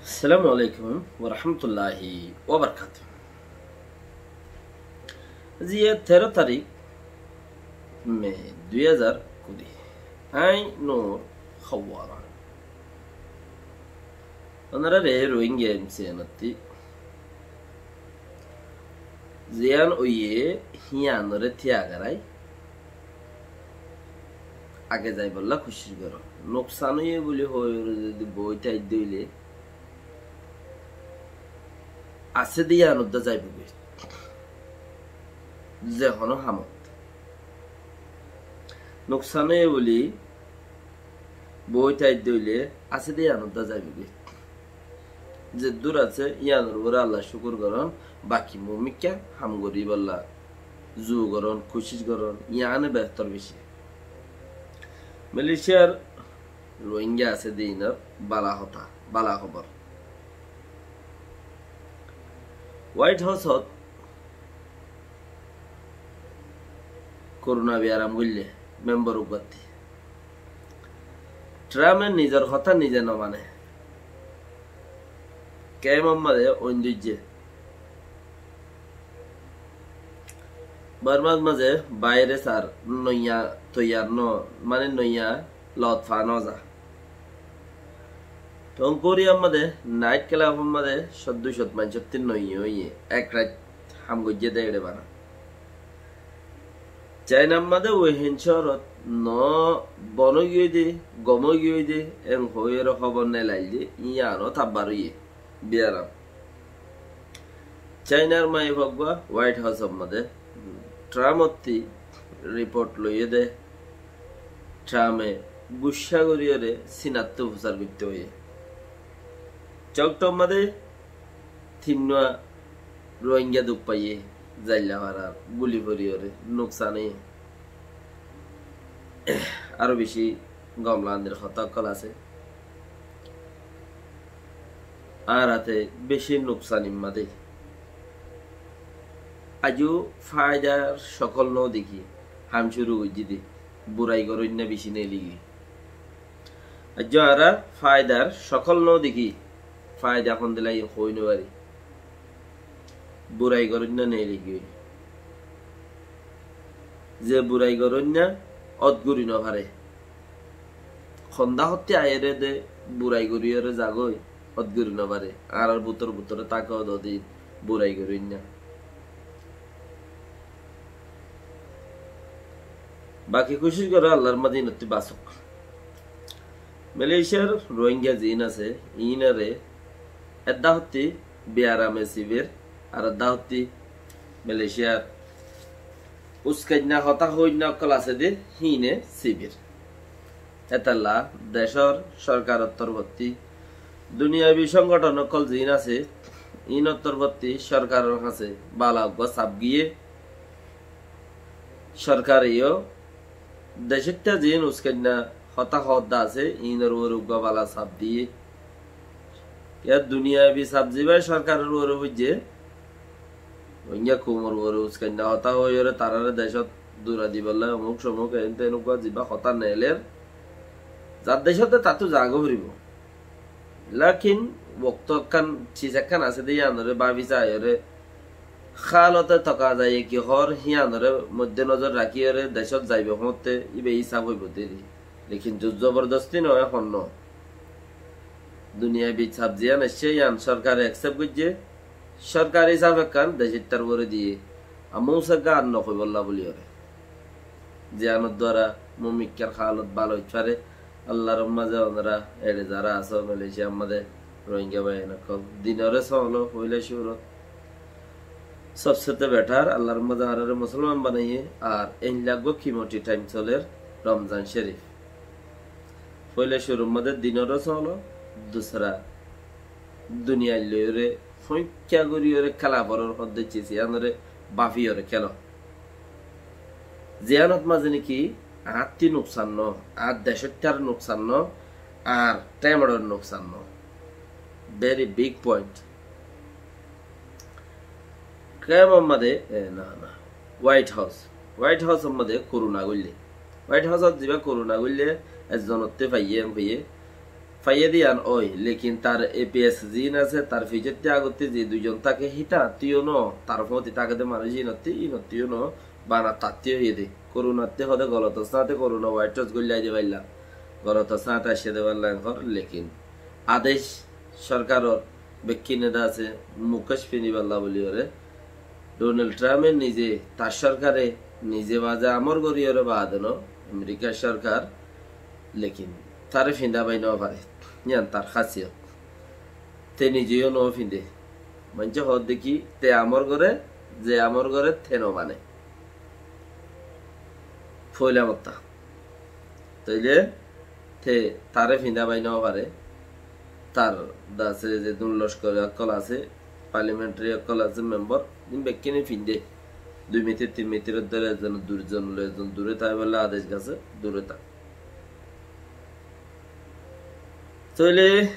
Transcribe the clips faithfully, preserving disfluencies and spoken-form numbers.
Assalamu alaikum warahmatulláhi wabarakátuhu. Aijja teró tarík me dui házar kuri. Añí Nur Hawara. Ónorare Rohingya M C N ottú ziyán óiye híyanore tiyagarái age zaibolla kucíc goró. Nuksan óiye buli hoói zodi boói táidde óile asé de yían uddá zaibogói. Ze honó hamot nuksan óiye buli boói táidde óile asé de yían uddá zaibogói. Zeddúr asé yíanor uore Allah cúkur gorón, baki mumikká ham goríbolla zu gorón, kucíc gorón, yíane behtor beci. Malaysiar Rohingya asé de inor bala hotá, bala hóbor. White House ot korona biyaram goille membor uggwátti. Trump e nizor hotá nize no mane. Kemor maze oin dóijje. Bormar maze virus ar noiya toiyar no, mane noiya lot fa no za. Tongkuriya maze night club maze cót dui cót maincór tin noiye óiye ek rait ham goijje de ere bana. China maze Wuhan cóorot no bon óigiyoi de, gom óigiyoi de, en hoiyore hóbor nelail de, yíano tabbar óiye biyaram. Chainar maiyafua uggwá White House or maze Trump ottú report loiye de, Trump e guccá goríyore Sinattú fusar goitte hoiye. Coktor maze tinnúa Rohingya duk faiye, zailla farar guli foriyore nuksan óiye. Aró beci gom lagandir hotá ókkol asé. Añára te beci nuksan imma de. Aijjó faidar cokol no dekí ham cúru goijjí de, burai goróinna beci neligiyói. Aijjó añára faidar cokol no dekí, faida hondilla hoi no fari. Burai goróinna neligiyói. Ze burai goróinna ót guri no fare. Hondá hottí aiyóre de burai goríyore zagói, ót guri no fare. Añárar bútore bútore táke ódodin burai goróinna. Baki kucíc goró Allar maze inottú basók. Malaysiar Rohingya ziín asé, iínore edda hottí biyarame sibir, ar edda hottí Malaysiar uskainna hotá hoóinna ókkol asé de, híine sibir. Hétolla decór sorkaror torfótti, duniyabi songotón ókkol ziín asé, iínor torfótti sorkaror hañsé bala uggwá saf giyé, sorkare yó decóitta ziín uskainna hotá hoódda asé, iínor uore uggwá bala saf diyé. Yá duniyabi saf zibá sorkaror uore foijjé, Rohingya koumor uore uskainna hotá hoiyóre tarare decót dura dibolla omuk somuk en ten uggwá zibá hotá neeler, zar decót de tattú zagói foribó. Lakin wokto ekkán, ciz ekkán asé de, yíanore báfi saiyóre, hálote toka zaiye ki hoór, híyanore modde nozor rakíyore decót zaibo hoóñtte íba hísab óibo de. Lekin zur zobordosti noó, ehón noó. Duniyabit saf ziyán aiccé, yían sorkare accept goijjé, sorkari hísab ekkán decóittar uore diyé, ammá úñsa gán nohoibolla buliyóre. Ziyánor duara momikkár haalot bála óit fare. Allar maze onora eçe zara asó, Malaysiar maze Rohingya báiyain ókkol, dinore sólo, foila cúrut sobsete better, Allar maze añárare musolman banaiyé, ar ein laggúa kimoti thaim soler Romzan Córif. Foila cúrur maze dinore sólo, dusra duniyair loiyóre foiñkka goríyore kéla foror hoddé ciz, yíanore báfiyóre kélo. Ziyánot maze niki añátti nuksan noó, añár decóittar nuksan noó, añár thaimoror nuksan noó. Very big point. Kemor maze, e, na, na, White House. White House or maze korona goille. White House ot zibá korona goille, ekzonotte faiyé, en faiyé. Faiyé de yián ói, lekin tar A P S ziín asé, tar fiçottí agottí ze duizon táke, hítattú yó no, tar fúañti táke de manúic ínottí, ínottú yó no, bana tattú yó de. Koronattí hode golot sáñte korona vairas goillá de faillá. Golot sáñte aiccé de faillá enkor, lekin adec sorkaror bekkíne de asé, mukóc fiñdibálla buli óre. Donald Trump e nize, tar sorkare nize baze amor gorí óre baade no, Amerikar sorkar, lekin tare fiñda bai no fare, yián tar hásiyot. Te nize yó no fiñde. Maincé hoódde ki, te amor gore, ze amor gore, te no mane. Foila hottá. Tóile te tare fiñda bai no fare. Tar de asé ze dun lockor ókkol asé, parliamentary ókkol asé, membor, in bekkíne fiñde. Dui mitir, tin mitir dóre ezon dur, ezon loi ezon dure táibolla adec gasé, dure tá. Tóile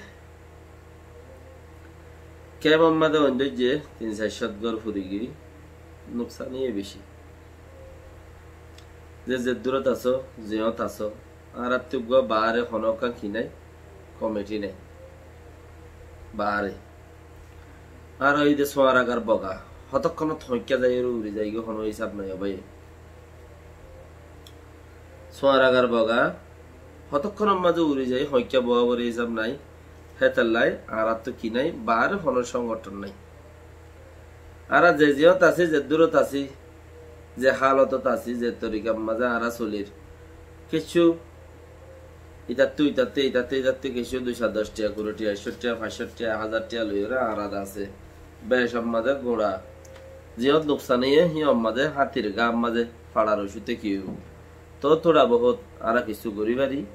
kemor mazé oin dóijje tin sair cót gór furi giyói, nuksan óiye beci. Ze zeddurot asó, ziyót asó, añárattú uggúa baáre honókkan ki nái, komiti nái. Baáre. Ar ói de Suaragar boga, hotókkonot hoikká zaiyóre uri zaigói honó hísab nái, ó bái. Suaragar boga, hotókkonor mazé uri zai, hoikká boga bore hísab nái. Hétolla añárattú ki nái, baáre honó songothon nái. Añára ze ziyót así, zeddurot así, ze hálotot así, ze torikar mazé añára solir, kessú itattú, itattú, itattú, itattú kessú dui cót doc tiya, kuri tiya, ekcó tiya, fañs cót tiya, házar tiya loiyóre añára de asé. Becór mazé guñça. Ziyót nuksan óiye, híyar mazé hátir gaár mazé façar ocúte ki óibo? Toó tóra bohút añára kessú gorí fari.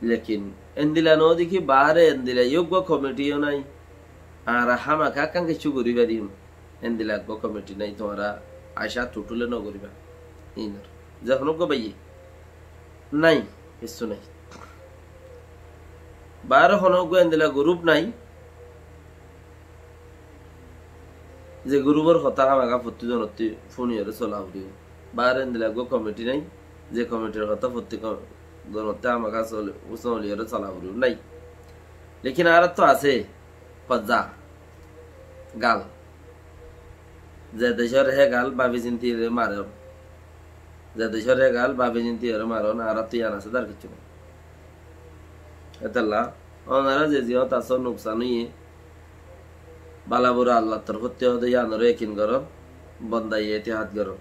Lekin endilla no dekí, baáre endilla yó uggúa komiti yó nái. Añára hámaka ekkán kessú gorí farim. Endilla uggúa komiti nái, tuáñra acá tuthule no goríba. Inor. Ze honó uggúa báiye. Nái, kessú nái. Baáre honó uggúa endilla gurúp nái. Ze gurúfor hotá hámaka fottí zonottí fúniyóre sola foribo. Baáre endilla uggúa komiti nái, ze komitir hotá fottí ko-, zonottí hámaka soli-, soliyóre sola foribo. Nái. Lekin añárattú asé, fozza, gal. Ze decór hé gal, babi sinti re maron. Ze decór hé gal, babi sinti re maron, añárattú yián asé, dar kessú nái. Hétolla, onára ze ziyót asó, nuksan óiye, bála bura Allar torfóttu óde, yíanoré yakin goró, bondaye etihad goró.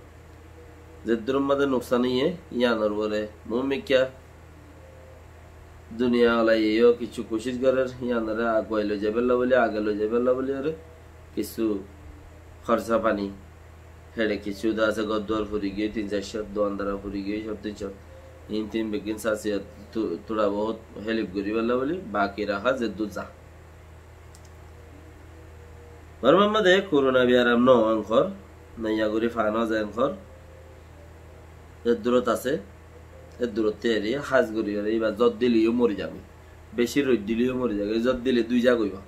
Zeddúror mazé nuksan óiye, yíanor uore muúmikká duniyawalaye yó kessú kucíc gorér, yíanoré aguwai loi zaibálla bóli, age loi zaibálla bóli óre kessú horsa faní. Héçe kessú de asé gór duar furi giyói, tin sair cót, duandara furi giyói, sób tin cót. Iín tin beggín sasiyot tu-, tura bohút hélif goríballa bóli, baki raká zeddúr za. Bormar mazé korona biyaram no enkor, noiya gorí faa no za enkor. Eddurot asé, eddurot tiyari, hás gorí gorí, iba zot dile yó mori zagói. Beci roid dile yó mori zagói, zot dile dui zagói ba.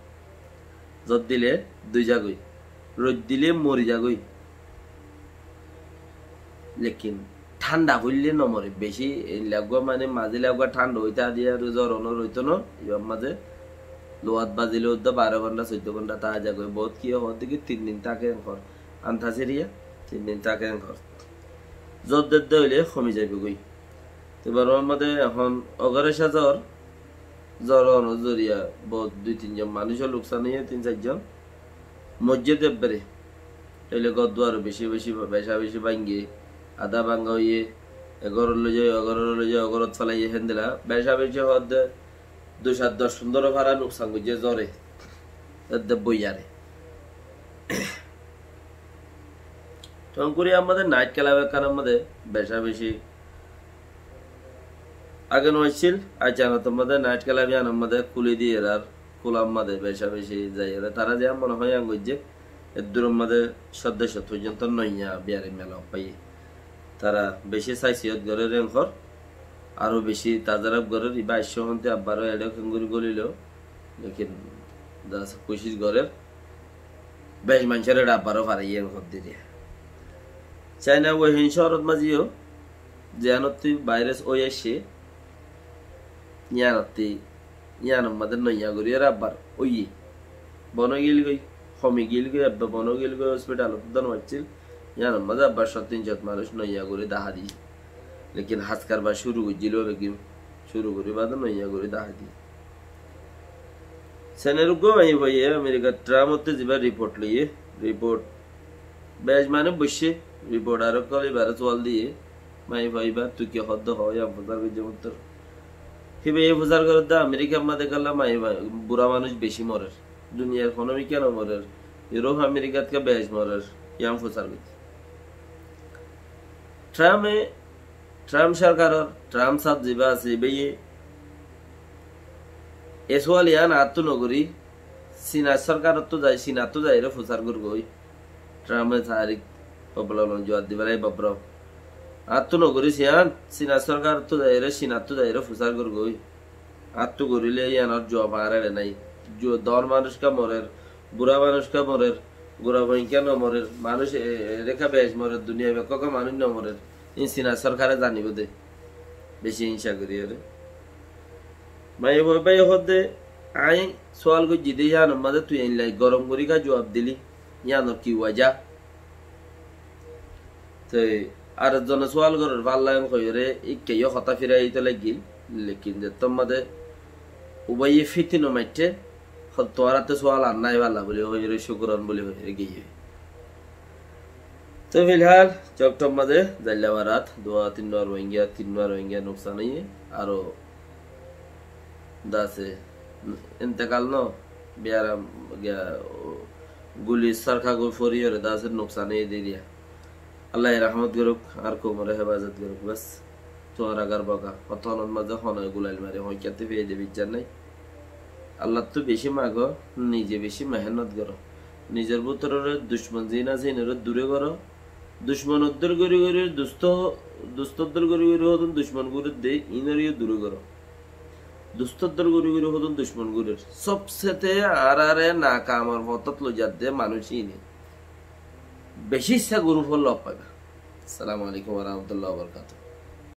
Zot dile dui zagói. Roid dile mori zagói. Lekin thánda foille no more. Beci eilla uggúa mane mazila uggúa thánda óita diya ar zor ono roito no. Ibar mazé luwat bazile uddá baró gonta, soiddo gonta táa zagói. Bout kiyé hoódde ki tin din táke enkor. Antha siriya tin din táke enkor. Zor dedde óile homi zaibogói. Te Bormar mazé ehón ogóre sá zor, zor onor zoriya bout dui tin zon manúic ó luksan óiye, tin sair zon. Moijjé de ebbere. Tóile gór duar beci beci, beca beci báinge, adá báñga óiye, e górot loi zai, o górot loi zai, o górot félaiye, héndilla beca beci hoódde dui cót doc fundóro fara nuksan goijjé zore. Edde boiyare. Tongkuri ammáde nait kelab ekkán ammáde beca beci age no accíl, aijja no tommáde nait kelab yián ammáde kúli diyé ar kúla ammáde beca beci zaiyóre. Tará ziyán mone hoó yián goijjé, eddúr ammáde cót doc cót foijjonto noiya biyari mela faiye. Tará beci saisiyot gorér enkor, aró beci tazaraf gorér, ibá aiccé honte abbaro eçé kengori golilo, lekin kucíc gorér, bec maincóre eçé abbaro faraiyé enkor diriya. Caina Wuhan cóorot mazé yó, ziyanottí bairas ói aiccé, yíanottí Yíanor mazé noiya gorí ar abbar óiye. Bon ói giyói, homi giyói, ebbe bon ói giyói, hospitalot dán accíl. Yíanor mazé abbar cót tin cót manúic noiya gorí dahá diyé. Lekin haskar bar cúru goijjíl, lekin cúru gorí baade noiya gorí dahá diyé. Sener uggúa maiyafua ye Amerikar Trump otté zibá riport loiyé, riport bec manúic boiccé, riport ar ókkol ibáre sual diyé, maiyafua ibá tui ki hoódde hoó, yián fusár goijjé mottor. Híba ye fusár gorédde Amerikar mazé kiyólla maiyafua, bura manúic beci morer, duniyar honó mikká no morer, Iuróp Amerikatkká bec morer, yián fusár goijjé. Trump-e Trump sorkaror, Trump sáb zibá asé, íbaye e sual yián añáttu nogorí, Sinar sorkarottú zai, Sinattú zaiyóre fusár gorgói. Trump-e Tarik Oblonon juab dibar e bobro. Añáttu nogorí sián, Sinar sorkarottú zaiyóre, Sinattú zaiyóre fusár gorgói. Añáttu goríle yíanor juab añár eçe nái. Ju-, dóñr manúic ká morer, bura manúic ká morer, gura fuain ká no morer, manúic e-, e-, eçe ká bec morer, duniyai bekkún ká manúic no morer. Ín Sinar sorkare zanibó dé. Beci hínsa gorí ore. Maiyafua ibáye hoódde, aññí sual goijjí dé yíanor mazé tui eilla gorom gorí ká juab dilí, yíanor ki waja? Te ar ekzone sual gorér, fálla en hoiyóre, íkka yó hotá firai aito laiggíl. Lekin zettót mazé ubáye fíti no maitté, hol tuáñrattú sual ar nái fálla buli hoiyóre, cúkuran buli hoiyóre giyé. Te filhal, cóktor mazé zailla barat, duwa tin nuar Rohingya, tin nuar Rohingya nuksan óiye, aró dase intekal no, biyaram, giya, guli sarka gul foriyóre dase nuksan óiye diriya. Allaye rahmot goruk, ar koumore hefazot goruk, bes. Tuáñra gar boga, hotonot mazé hone gulail mari, hoikkátte fiyai de bijjar nai. Allattú beci mago, nize beci mehénnot goro. Nizor bútorore ducmon zin asé, inore dure goro. Ducmon uddar gori gori, dusto, dusto uddar gori gori hodún ducmon gurer de, inoreyo dure goro. Dusto uddar gori gori hodún ducmon gurer. Sobsete añárare nakamor fotót loi zadde manúic ine. Beci issá guruf ólla faiba. Assalamu alaikum wa rahmatullahi wa barakatuhu.